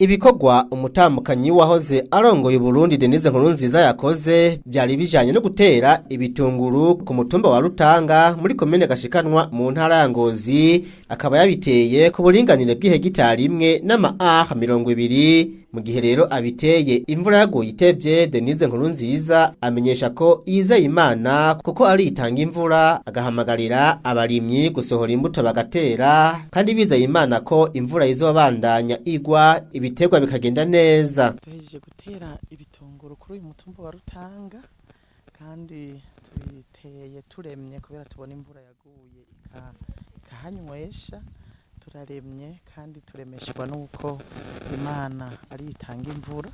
Ibikorwa umutambukanyi wahoze arongoye Burundi Denise Nkurunziza yakoze byari bijanye no gutera ibitunguru ku mutumba wa Rutanga muri komine Gashikanwa mu ntara ya Ngozi, akaba yabiteye ku buringanire bw'ihegitari imwe n'ama A 20. Mu gihe rero abiteye imvura yaguye itevye, Denise Nkurunziza amenyesha ko yizeye Imana kuko aritanga imvura, agahamagarira abarimyi gusohora imbuto bagatera kandi bizeye Imana ko imvura izobandanya igwa ibiterwa bikagenda neza. Duhejeje gutera ibitunguru kuri uyu mutumba wa Rutanga, kandi tubiteye turemye kubera tubona imvura yaguye ikahanywesha. Turaremye kandi turemeshwa nuko Imana ari itanga imvura,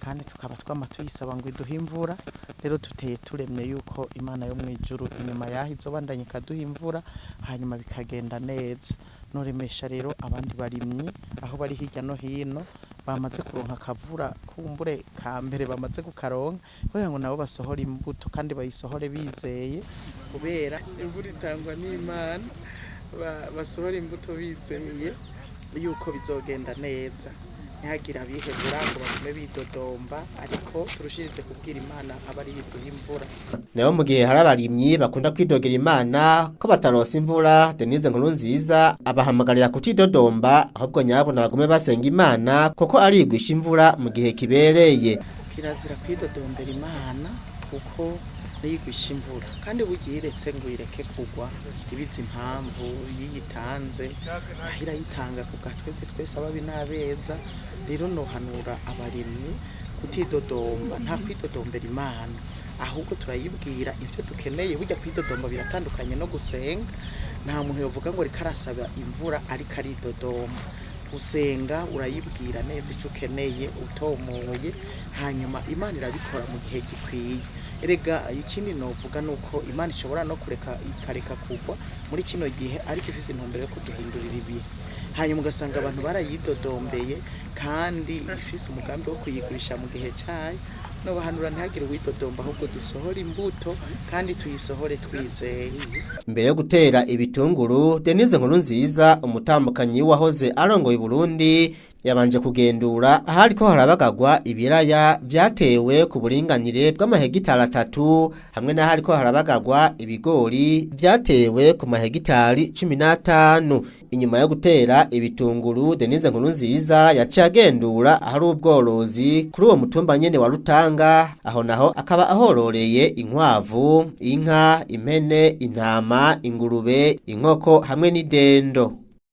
kandi tukaba twama tuyisaba ngo iduhe imvura. Rero tuteye turemye yuko Imana yo mwijuru inyuma yaho izobandanya ikaduha imvura, hanyuma bikagenda neza. Noremesha rero abandi barimyi aho bari hirya no hino bamaze kuronka akavura kumbure ka mbere, bamaze kukaronka, kugira ngo nabo basohore imbuto kandi bayisohore bizeye, kubera imvura itangwa n'Imana. Basohora imbuto bizeye yuko bizogenda neza, ntihagire abihebura ngo bagume bidodomba, ariko turushirize kubwira Imana aba ari iduha imvura. Nayo mu gihe hari abarimyi bakunda kwidogera Imana ko bataronsa imvura, Denise Nkurunziza abahamagarira kutidodomba, ahubwo nyabona bagume basenga Imana kuko arigwisha imvura mu gihe kibereye. Kirazira kwidodombera Imana kuko niyigwisha imvura, kandi burya iretse ngo ireke kugwa ibizi impamvu yiyitanze, aho irayitanga ku bwa twebwe twese ababi n'abeza. Rero nohanura abarimyi kutidodomba, nta kwidodombera Imana, ahubwo turayibwira ibyo dukeneye. Burya kwidodomba biratandukanye no gusenga. Nta muntu yovuga ngo reka arasaba imvura ariko aridodomba. Gusenga urayibwira neza icyo ukeneye utomoye, hanyuma Imana irabikora mu gihe gikwiye. Erega ikindi novuga nuko Imana ishobora no kureka ikareka kugwa muri kino gihe, ariko ifise intumbero yo kuduhindurira ibihe, hanyuma ugasanga abantu barayidodombeye kandi ifise umugambi wo kuyigurisha mu gihe cyayo. Nobahanura ntihagire uwidodomba, ahubwo dusohore imbuto kandi tuyisohore twizeye. Imbere yo gutera ibitunguru, Denise Nkurunziza umutambukanyi wahoze arongoye Burundi yabanje kugendura ahariko harabagagwa ibiraya vyatewe ku buringanire bw'amahegitari 3, hamwe n'ahariko harabagagwa ibigori vyatewe ku mahegitari 15. Inyuma yo gutera ibitunguru, Denise Nkurunziza yaciye agendura ahari ubworozi kuri uwo mutumba nyene wa Rutanga, aho naho akaba ahororeye inkwavu, inka, impene, intama, ingurube, inkoko hamwe n'idendo.